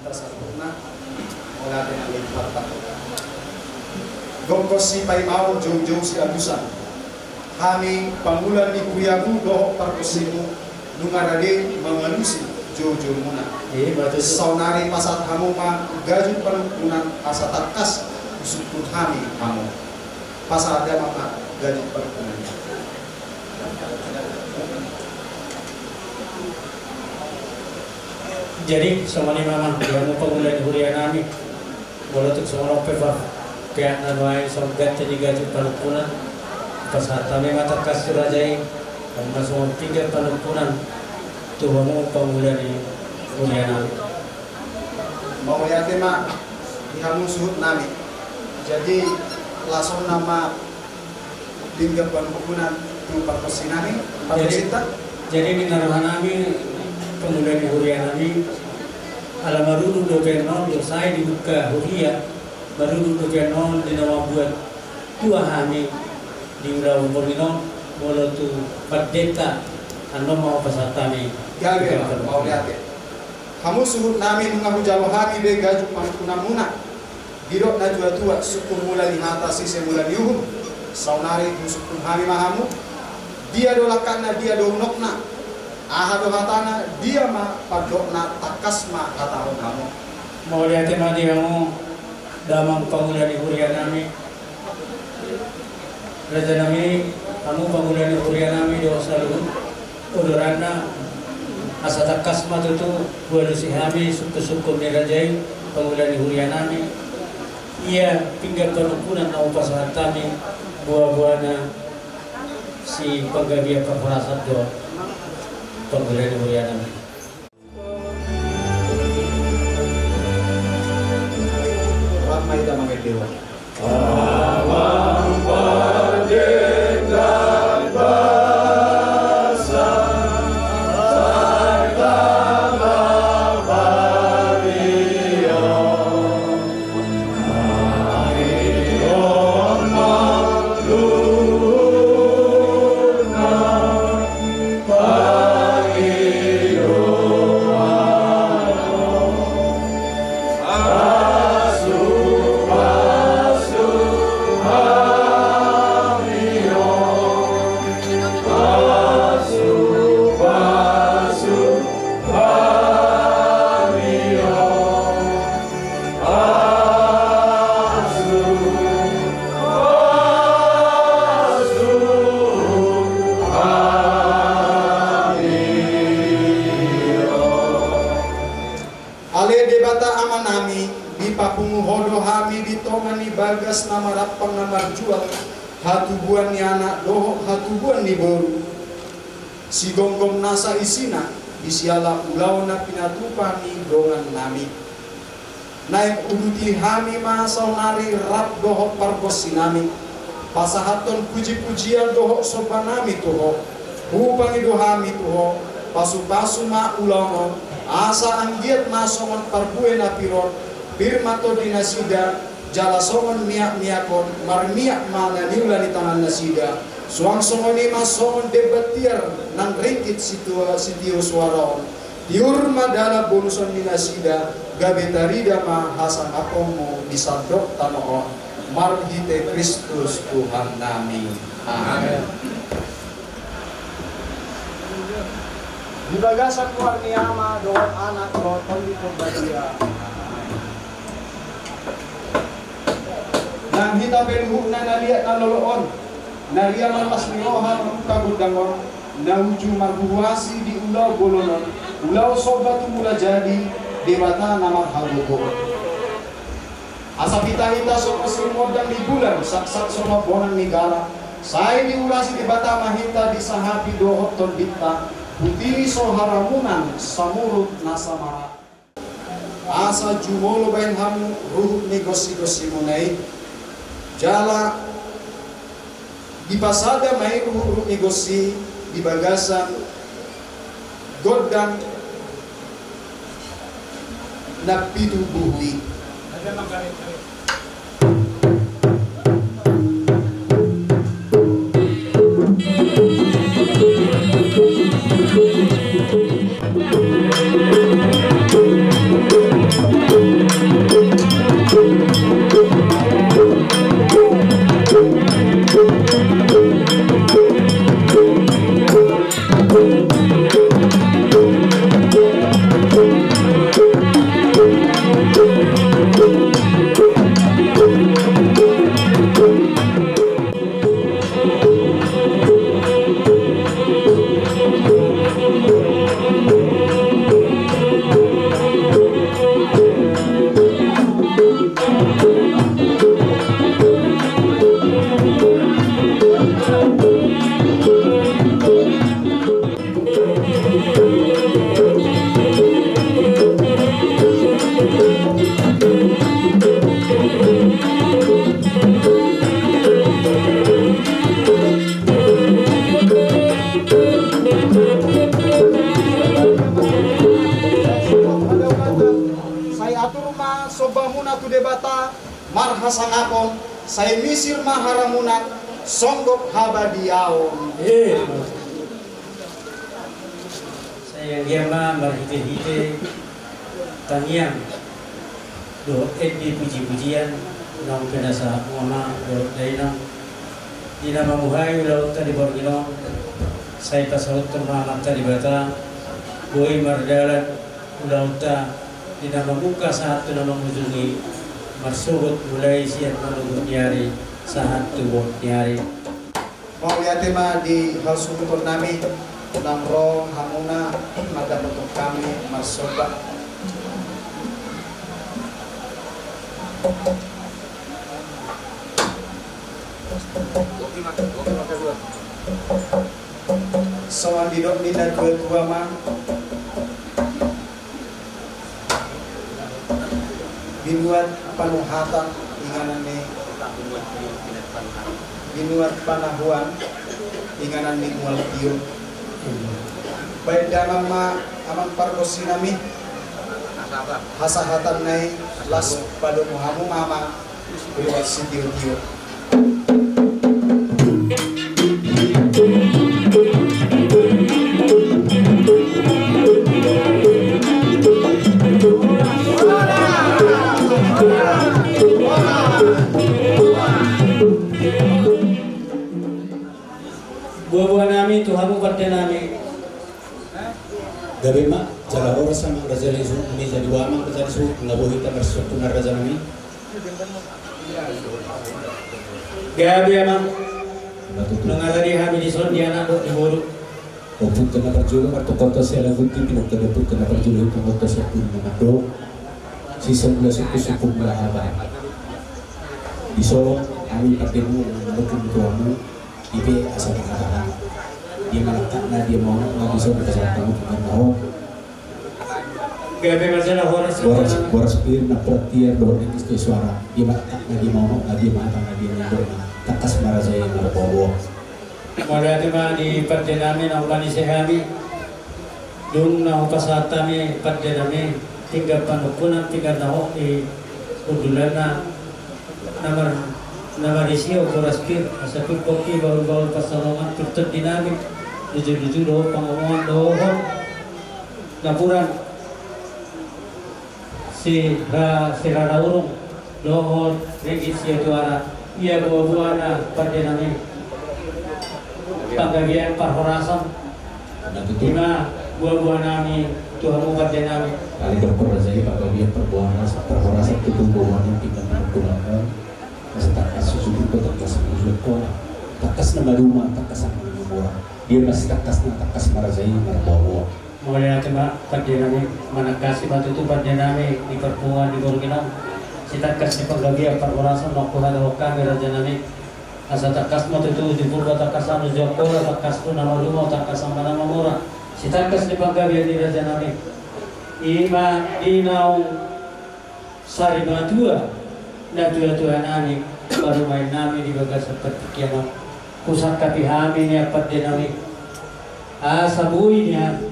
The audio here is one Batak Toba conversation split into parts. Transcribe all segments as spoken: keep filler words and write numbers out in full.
Tasabutna, mauliate ma di Tuhanta. Gokhon sipaimaon, joujou sialusan. Hami pangula ni huriamu dohot pargonsimu, nunga rade mangalusi joujoumuna. Saonari pasahat hamu ma gajut panungkunan asa tangkas husungkun hami hamu. Pasahat damang ma gajut panungkunan. Jadi songon i ma amang, di hamu pangula ni huria nami, molo tung songon on pe, bah, peak na nuaeng songon ganti ni gajut panungkunan, pasahat hami ma tangkas tu raja i, hamu ma songon pinggan panungkunan tu hamu pangula ni huria nami. Mauliate ma di hamu suhut nami. Jadi lasonna ma pinggan panungkunan tu pargonsi nami, pargonsinta. Jadi ninna roha nami, pangula ni huria nami, ala marudut dope annon, sai dibuka huria, marudut dope annon di na mambuat tua hami di ulaon borngin on, molo tu pandita annon ma hupasahat hami. Gabe, mauliate. Hamu suhut nami, nunga hujalo hami be gajut panungkunanmuna. Didok natuatua, sungkun mula ni hata, sise mula ni uhum. Saonari husungkun hami ma hamu. Dia do langkatna, dia do unokna, aha do hatana, dia ma pandokna, tangkas ma hatahon hamu. Mauliate ma di hamu damang pangula ni huria nami. Raja nami, hamu pangula ni huria nami dohot saluhut odoranna, asa tangkas ma tutu hualusi hami sungkunsungkun ni raja i, pangula ni huria nami. Ia pinggan panungkunan na hupasahat hami, boaboana sipanggabean parhorasan do, pangula ni huria nami. Rap ma hita mangelewa. Ale Debata Amanami, dipapungu Ho do hami di tonga ni bagas na marampang na marjual, hatubuan ni anak dohot hatubuan ni boru. Sigomgom nasa isina, di siala ulaon na pinatupa ni dongan nami. Naeng uduti hami ma saonari rap dohot pargonsi nami, pasahathon pujipujian dohot somba nami tu Ho. Hupangido hami tu Ho, pasupasu ma ulaon on, asa anggiat ma songon parbue na pir on, pir ma tondi nasida, jala songon miakmiak on, marmiak ma na niula ni tangan nasida. Suang songon i ma songon demban tiar nang ringkit sitio, sitio suara on. Tiur ma dalan bonuson ni nasida, gabe tarida ma hasangaponmu di sandok tano on. Marhite Kristus Tuhan nami. Amen. Di bagasan goar ni Ama dohot Anak dohot Tondi Porbadia. Nang hita pe luhutna na liat na lolo on, na ria marlas ni roha mamungka gondang on, na uju marhuhuasi di ulaon bolon on, ulaon somba tu Mulajadi, Debata na marhagogoon. Asa pitahita songon sirumondang ni bulan, saksakso ma bonang ni galang, sai diurasi Debata ma hita di sahapi dohot tondinta, puti so haramunan, samurut na samara. Asa jumolo baen hamu ruhut ni gonsigonsimuna i, jala dipasada ma i ruhutruhut ni gonsi di bagasan gondang na pitu buhu i. Muna tu Debata marhasangapon, sai misir ma haramunan songgop habadiaon. Eh. Sai anggiat ma marhitehite tangiang dohot ende pujipujian naung pinasahatmuna dohot dainang di na mamuhai ulaonta di borngin on, sai pasauthon ma Amanta Debata boi mardalan ulaonta di na mamungka sahat tu na mangujungi, marsogot mulai sian manogot ni ari sahat tu bongot ni ari. Mauliate ma di hasuhuton nami, unang ro hamuna mandapothon hami marsomba. Songon didok ni natuatua ma, binuat panuhatan inganan ni, binuat panahuan inganan ni mual tio. Baen damang ma amang pargonsi nami hasahatan na i, las padomu hamu ma amang. Buabua nami tu hamu pande nami. Gabe ma jala horas amang raja ni suhut nami, jadi amang raja ni suhut, nga boi hita marsisombungan raja nami. Gabe amang. Nunga tadi hami dison di anak dohot di boru. Ompunta na parjolo martungkot sialaguti, pinungka ni ompunta na parjolo i pungkot siapun na mandok. Sisa mula suku suku mula haba. Dison hami pande nami mandok tu hamu. Ipe asa mangatakan dia ma langkatna, dia ma unokna, dison asa mangatakan na ho. Gabe ma jala horas. Boras, boras pir na potiar dohot ringkis tu suara. Dia ma langkatna, dia ma unokna, dia ma hatana, dia ma indokna. Tangkas marajai marboaboa. Mauliate ma di pande nami naung manise hami. Dung na hupasahat hami pande nami, pinggan panungkunan, pinggan na hot di hundulanna, na mar, na marisi on boras pir, asa pir kopi, bahul-bahul pansalongan, pir tondi nami, luju-luju dohot pangomoan dohot napuran. Sira, sirara urung dohot ringgit sia tuara. Ia buabuana pande nami panggabean parhorasan. Ima buabua nami tu hamu pande nami. Paling doktor raja i panggabean parhorasan, parhorasan tu buabua nami, pinggan panungkunan. Asa tangkas susudu, tangkas susudu. Tangkas na maduma, tangkas na mamora. Dia masih tangkas na tangkas marajai marboaboa. Mauliate ma pande nami, manangkasi ma tutu pande nami di parpunguan di borngin on. Sitangkas ni panggabean parhorasan ma huhadahon hami raja nami. Asa tangkas ma tutu uju Purba, tangkasan uju Angkola, tangkas tu na maduma, tangkasan ma na mamora. Sitangkas ni panggabean di raja nami. Ima di naung sari matua, natuatua nami, parumaen nami di bagasan partingkian on. Husangkapi hami nian pande nami. Asa boi nian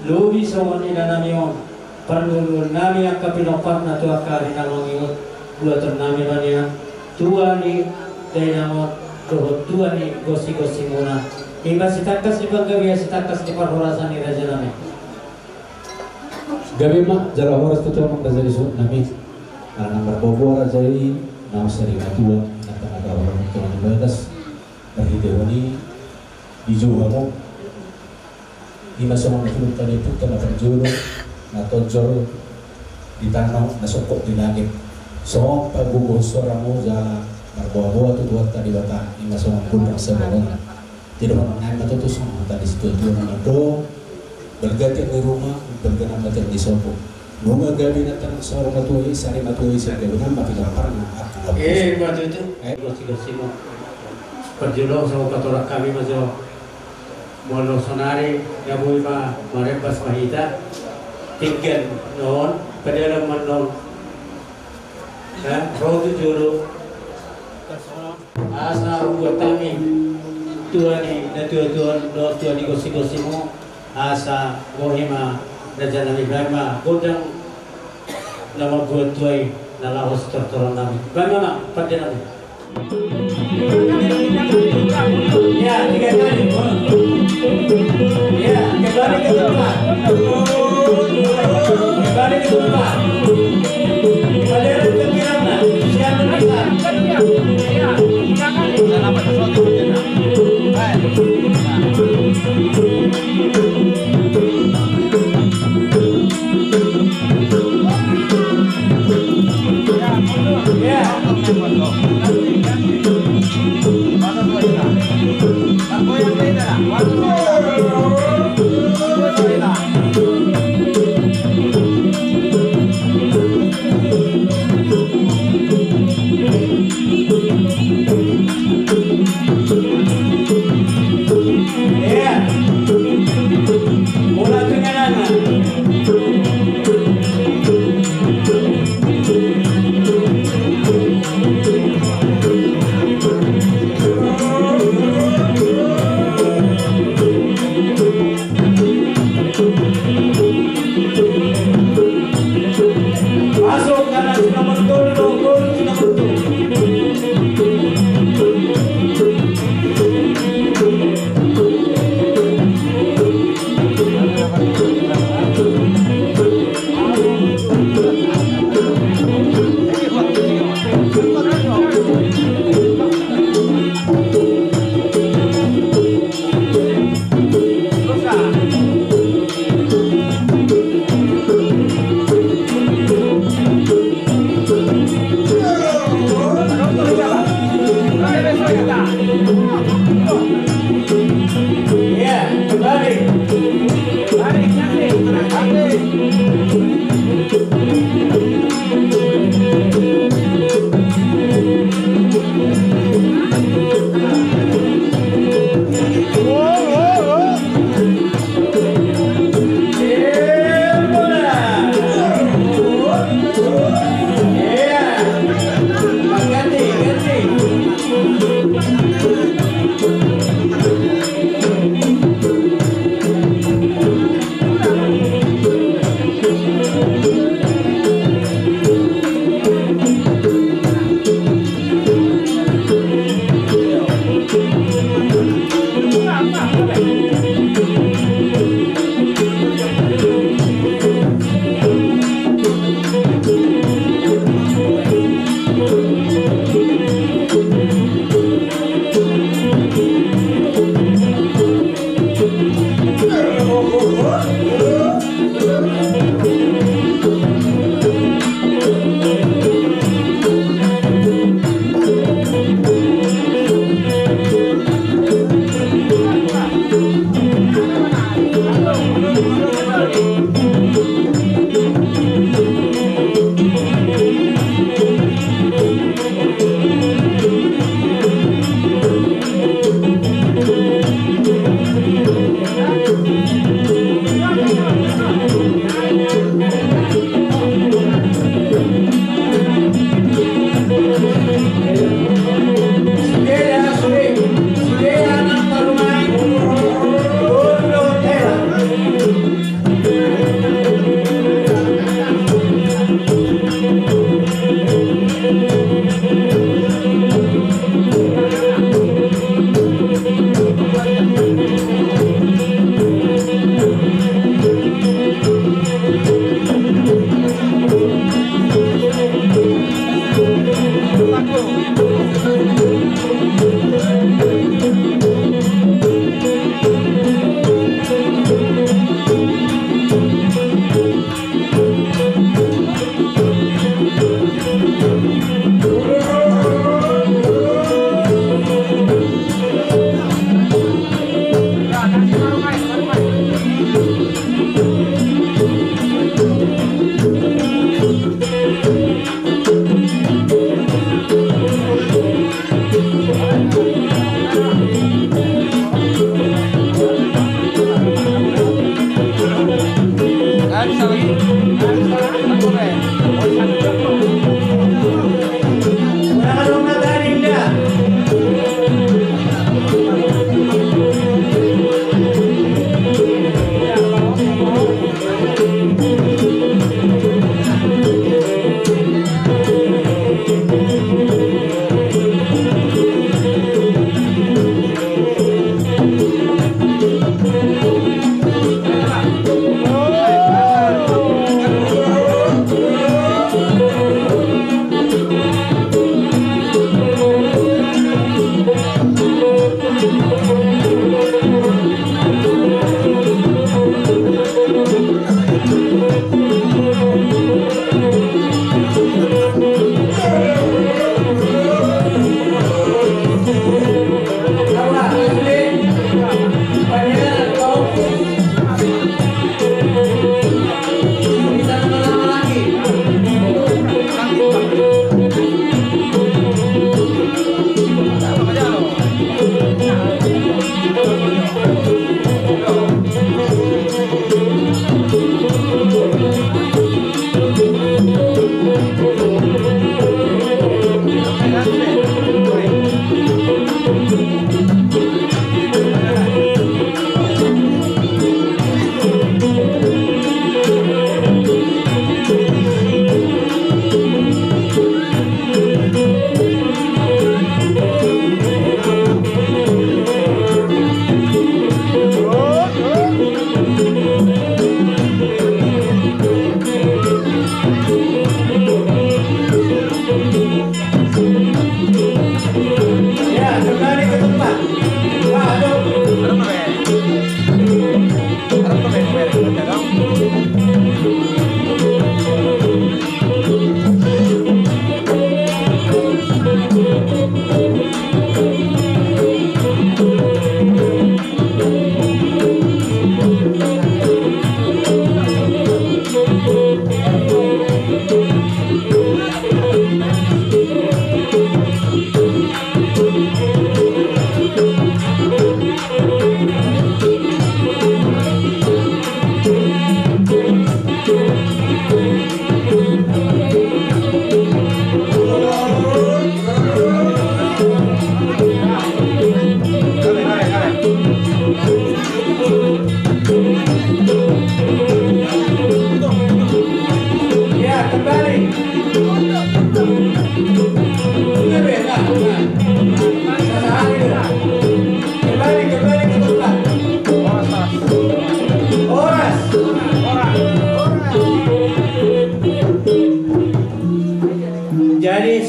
lobi songon ina nami on, parluluon nami angka pinomparna tu angka ari na mangihut, buaton nami ma nian tua ni dainang on dohot tua ni gonsigonsimuna. Ima sitangkas ni panggabean, sitangkas ni parhorasan ni raja nami. Gabe ma jala horas tutu amang raja ni suhut nami. Ala na marboaboa raja i, naung sari matua, na tangkas na gabe horas tutu amang bagas. Marhitehon i dijou hamu. Ima songon na tuduhon ni ompunta na parjolo, na tonjol di tano, na songkop di langit. Songon pagogo soramu jala marboaboa tu Tuhanta Debata, ima songon gondang sabolon. Jadi, manang naeng ma tutu songon hata ni situatua na mandok, balga tiang ni ruma, balga nama tiang ni sopo. Nunga gabe na tangan saur matua i, sari matua i, sari gabe nama pinamparna. Eh, ma tutu. Eh, gonsigonsimu. Parjolo, songon patorang hami ma jo. Molo sonari, na boi ma marembas ma hita. Pinggan on, padalan ma on. Eh, ro tu jolo. Asa hubuat hami tua ni natuatua on dohot tua ni gonsigonsimu, asa bohi ma raja nami, baen ma gondang na mambuat tua i. Na laho sitortoron nami. Baen ma, Amang, pande nami. Ya, tiga kali. Ya, kembali ke tempat. Kembali ke tempat. Kembali ke tempat. Siap, tempat.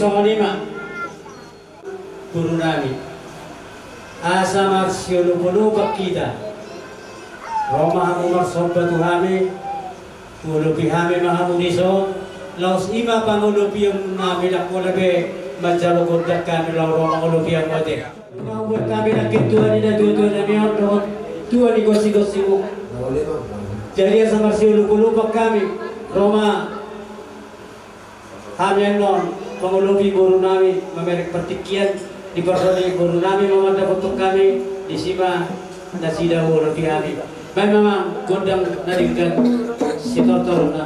Songon i ma, boru nami. Asa marsiolopolopan hita. Ro ma hamu marsomba tu hami. Mangolopi hami ma hamu dison. Laos i ma pangolopion nami, ndang pola be manjalo gondang hami laho ro mangolopi hamu ate. Nunga hubuat hami nangkin tua ni natuatua nami on dohot tua ni gonsigonsimu. Jadi asa marsiolopolopan hami. Ro ma hami annon mangolopi boru nami mamereng partingkian, diparholi boru nami ma mandapothon hami, disi ma nasida huolopi hami. Baen ma amang gondang na denggan sitortorna.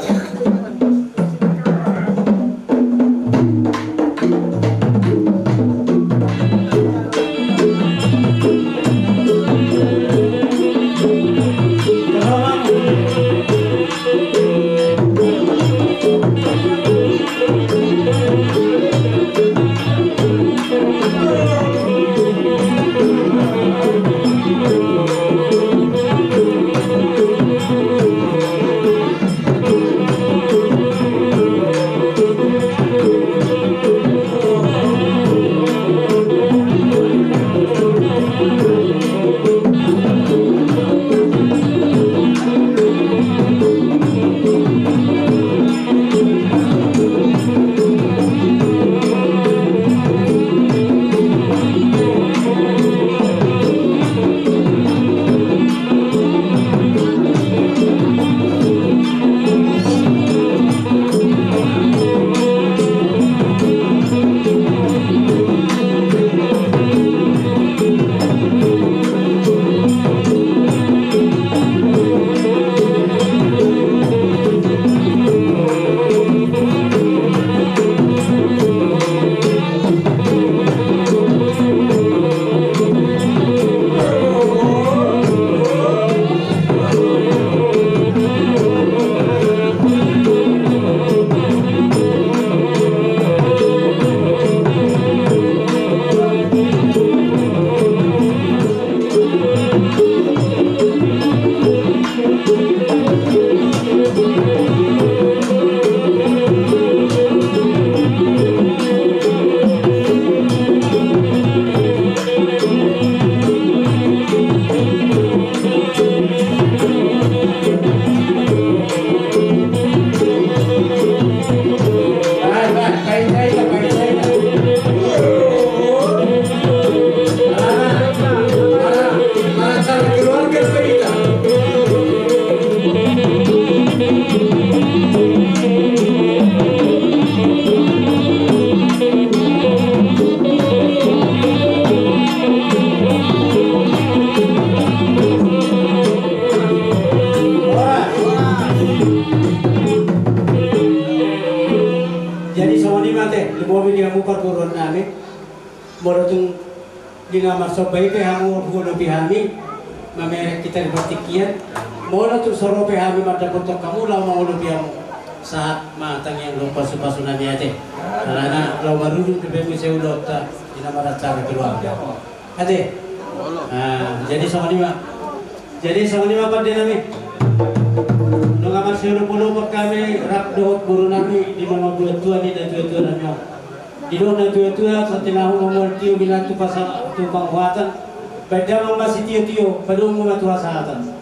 Jadi songon i ma ate, lumobi di hamu parboruon nami. Molo tung di na marsomba i pe hamu huolopi hami, mamereng hita di partingkian. Molo tung so ro pe hami mandapothon hamu laho mangolopi hamu, sahat ma tangiang dohot pasupasu nami ate. Alana laho marudut dope muse ulaonta di na maracara keluarga. Ate. Ah, jadi songon i ma. Jadi songon i ma pande nami. Nunga marsiolopolopan hami rap dohot boru nami di na mambuat tua ni natuatua nami on. Didok natuatua, so tinahu mamual tio binatang tu pasa-, tu panghuatan. Baen damang ma sitiotio, padomu ma tu hasahatan.